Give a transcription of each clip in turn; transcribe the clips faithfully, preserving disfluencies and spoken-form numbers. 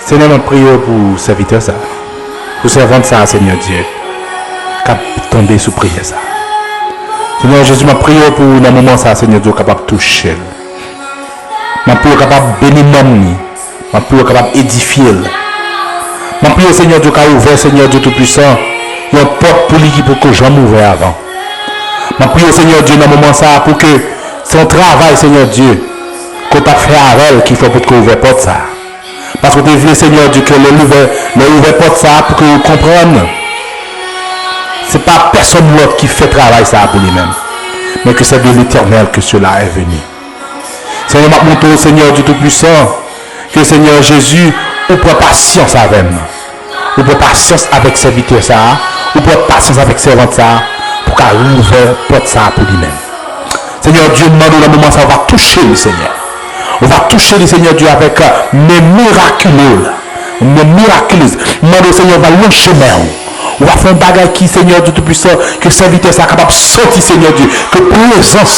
Senyè, m ap priye w pou sèvitè sa a, pou sèvant sa a, Senyè Dye, k ap tande sou priyè sa a. Senyè Jezi, m ap priye w pou, nan moman sa a, Senyè Dye, w kapab touche l. M ap priye w kapab beni nanm li. M ap priye w kapab edifye l. M ap priye, Senyè Dye, w ka ouvè, Senyè Dye Toupisan, yon pòt pou li ki poko janm ouvè avan. M ap priye, Senyè Dye, nan moman sa a, pou ke se yon travay, Senyè Dye, ke w t ap fè avè l, ki fè w potko ouvè pòt sa a. Paske w te vle, Senyè Dye, ke lè l ouvè, lè w ouvè pòt sa a, pou ke yo konprann se pa pèsonn lòt ki fè travay sa a pou li menm, men ke c'est de l'Éternel que cela est venu. Senyè, m ap montre w, Senyè Dye Toupisan, ke, Senyè Jezi, ou pran pasyans avè m. Ou pran pasyans avèk sèvitè sa a. Ou pran pasyans avèk sèvant sa a pou ka ouvè pòt sa a pou li menm. Senyè Dye, m mande w nan moman sa a, ou va touche li, Senyè. Ou va touche li, Senyè Dye, avèk, euh, men mirakile w la. Men mirakilez. M mande w, Senyè, ou va lonje men w. Ou va fè yon bagay ki, Senyè Dye Toupisan, ke sèvitè sa a kapab soti, Senyè Dye, ke prezans,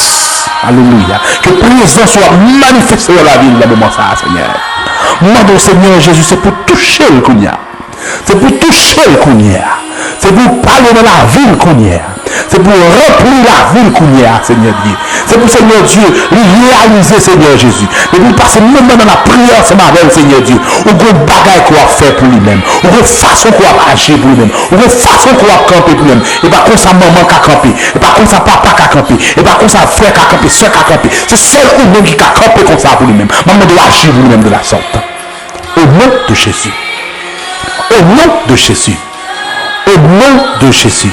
alelouya, ke prezans ou ap manifeste nan lavi l nan moman sa a, Senyè. M mande w, Senyè Jezi, se pou touche l kounye a. Se pou touche l kounye a. Se pou pale nan lavi l kounye a. Se pou ranpli lavi l kounye a, Senyè Dye. Se pou, Senyè Dye, li reyalize, Senyè Jezi, depi l pase moman nan lapriyè ansanm avè w, Senyè Dye, ou gon bagay ke w ap fè pou li menm. Ou gon fason ke w ap aji pou li menm. Ou gon fason ke w ap kanpe pou li menm. E pa konsa manman ka kanpe. E pa konsa papa ka kanpe. E pa konsa frè ka kanpe, sè ka kanpe. Se sèl ou menm ki ka kanpe konsa pou li menm. M ap mande w aji pou li menm de la sorte. Au nom de Jésus. Au nom de Jésus. Au nom de Jésus.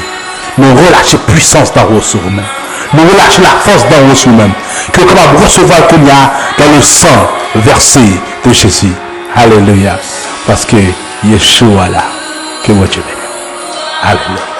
Nou relache pwisans nan wo sou ou menm. Nou relache lafòs nan wo sou ou menm. Ke w kapab resevwa l kounye a dans le sang versé de Jésus. Alelouya. Paske Yeshua la. Ke Bondye beni w. Alelouya.